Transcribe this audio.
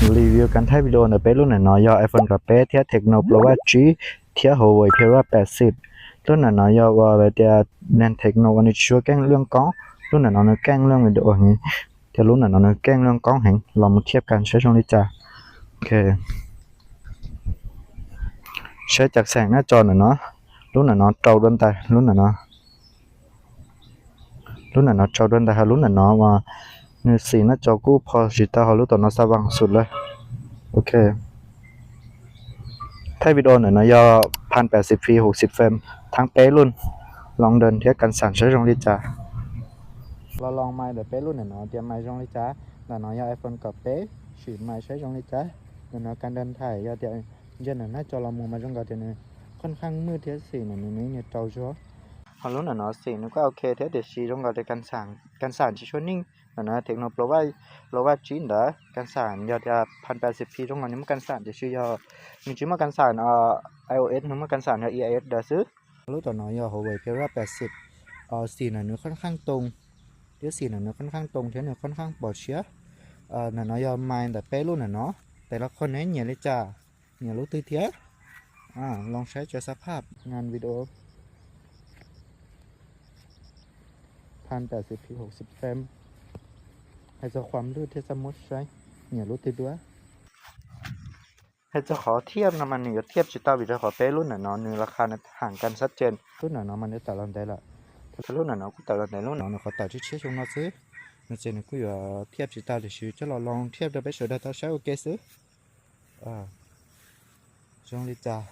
Review kab thaij video ntawm peb lub ntawm no yog iPhone kaum peb thiab Tecno Pro Vaj tsib thiab Huawei P Vaj pab xis. Lub ntawm no yog ua tias neeg Tecno uas nws tsis tshua keej luaj koob, lub ntawm no nws keej luaj video heev, thiab lub ntawm no nws keej luaj koob heev, los mus thiab kan saib zoo li cas. Saib cov xeem nab tso ntawm no, lub ntawm no rau dua ntais, lub ntawm no, lub ntawm no rau dua ntais, ho lub ntawm no uas nws xim nab tso kuj phos tsis tau, ho lub tom no xa vas xum lawm. Ok, thaij video ntawm no yog phan pab xis phi huv xim fem, thab peb lub, loo dawm thiab kan xam saib zoo li cas. Los loo mais ntawm peb lub ntawm no tias mais zoo li cas. Ntawm no yog iPhone kaum peb, sim mais saib zoo li cas. Ntawm no kan dawm thaim yog tias ntsia ntawm nab tso los mus mas zoo nkaus tias nws khon khaj mwj thiab xim nws nws nws rau zuag. Ho lub ntawm no xim nws kuj ok thiab tiam sis zoo nkaus tias kan xam tsis tshua neej. Ntawm no Tecno Pro Vaj tsib ntawd kan xam yog tias phan pab xis phi zoo nkaus nws muaj kan xam tiam sis yog nws tsis muaj kan xam iOS, nws muaj kan xam yog iOS ntawd xwb. Lub tom no yog Huawei P Vaj pab xis, xim ntawm nws khon khaj too, thiab xim ntawm nws khon khaj too thiab nws khon khaj pom siab. Ntawm no yog mais ntawm peb lub ntawm no, tes los qhov neb nyiam li cas, nyiam lub twg thiab. Loo saib tso xab phaj ngan video. Phan pab xis phi huv xim fem, hais txog qhuam lwj thiab xab muab saib, nyiam lub twg dua. Hais txog qhov thiab no mas nws yuav thiab tsis tau vim rau qhov peb lub ntawm no nws las khas nws ham kan sab cen. Lub ntawm no mas nws tawm los ntev lawm, lub ntawm no kuj tawm los ntev, lub no nws qhov tawm tshiab tshiab xyoo no xwb, no ces nws kuj yuav thiab tsis tau tiam sis coj los loo thiab rau peb sawv daws tau saib ua ke xwb. Zoo li cas